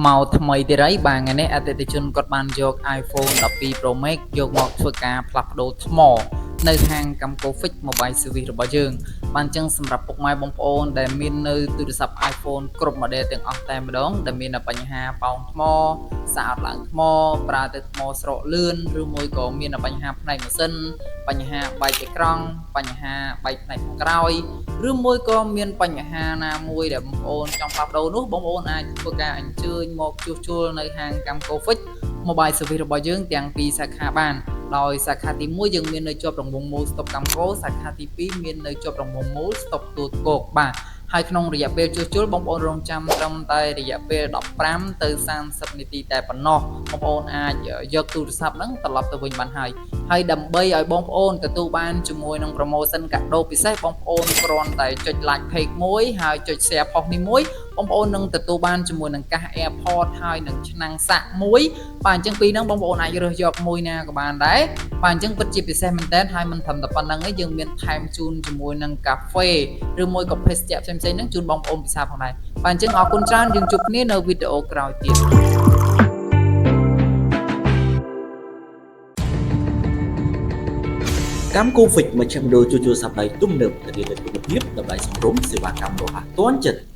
មកថ្មីទៀតហើយបាទថ្ងៃនេះអតិថិជនគាត់បានយក iPhone 12 Pro Max យកមកធ្វើការផ្លាស់ប្ដូរថ្មនៅហាង Camco Fix Mobile Service របស់យើងបានអញ្ចឹងសម្រាប់ពុកម៉ែបងប្អូនដែលមាននៅទូរស័ព្ទ iPhone គ្រប់ model ទាំងអស់តែម្ដងដែលមានបញ្ហាប៉ោងថ្មសាកអត់ឡើងថ្មប្រើទៅថ្មស្រកលឿនឬមួយក៏មានបញ្ហាផ្នែកម៉ាស៊ីនបញ្ហាបែកអេក្រង់បញ្ហាបែកផ្នែកខាងក្រោយឬមួយក៏មានបញ្ហាណាមួយដែលបងប្អូនចង់ផ្លាស់ប្ដូរនោះបងប្អូនអាចធ្វើការអញ្ជើញមកជួសជុលនៅហាង Camco Fix Mobile Service របស់យើងទាំងពីរសាខាបានដោយសាខាទី1យើងមាននៅជាប់រង្វង់មូលស្តុបកម្មកោសាខាទី2មាននៅជាប់រង្វង់មូលស្តុបទួលគោកបាទហើយក្នុងរយៈពេលជួសជុលបងប្អូនរងចាំត្រឹមតែរយៈពេល15ទៅ30នាទីតែប៉ុណ្ណោះបងប្អូនអាចយកទូរស័ព្ទហ្នឹងត្រឡប់ទៅវិញបានហើយហើយដើម្បីឲ្យបងប្អូនទទួលបានជាមួយនឹង promotion កាដូពិសេសបងប្អូនគ្រាន់តែចុច like page មួយហើយចុច share post នេះមួយបងប្អូននឹងទទួលបានជាមួយនឹងកាស AirPod ហើយនឹងឆ្នាំងសាក់មួយបាទអញ្ចឹងពីរហ្នឹងបងប្អូនអាចរើសយកមួយណាក៏បានដែរបាទអញ្ចឹងពិតជាពិសេសមែនតើហើយមិនត្រឹមតែប៉ុណ្្នឹងទេយើងមានថែមជូនជាមួយនឹងកាហ្វេឬមួយក៏ភេសជ្ជៈផ្សេងៗហ្នឹងជូនបងប្អូនពិសាផងដែរបាទអញ្ចឹងអរគុណច្រើនយើងជួបគ្នានៅវីដេអូក្រោយទៀត កម្មកូហ្វិចមជ្ឈមណ្ឌលជួសជុលស័ព្ទដៃទំនើបធានានូវគុណភាពតម្លៃសមរម្យសេវាកម្មរហ័សទាន់ចិត្ត។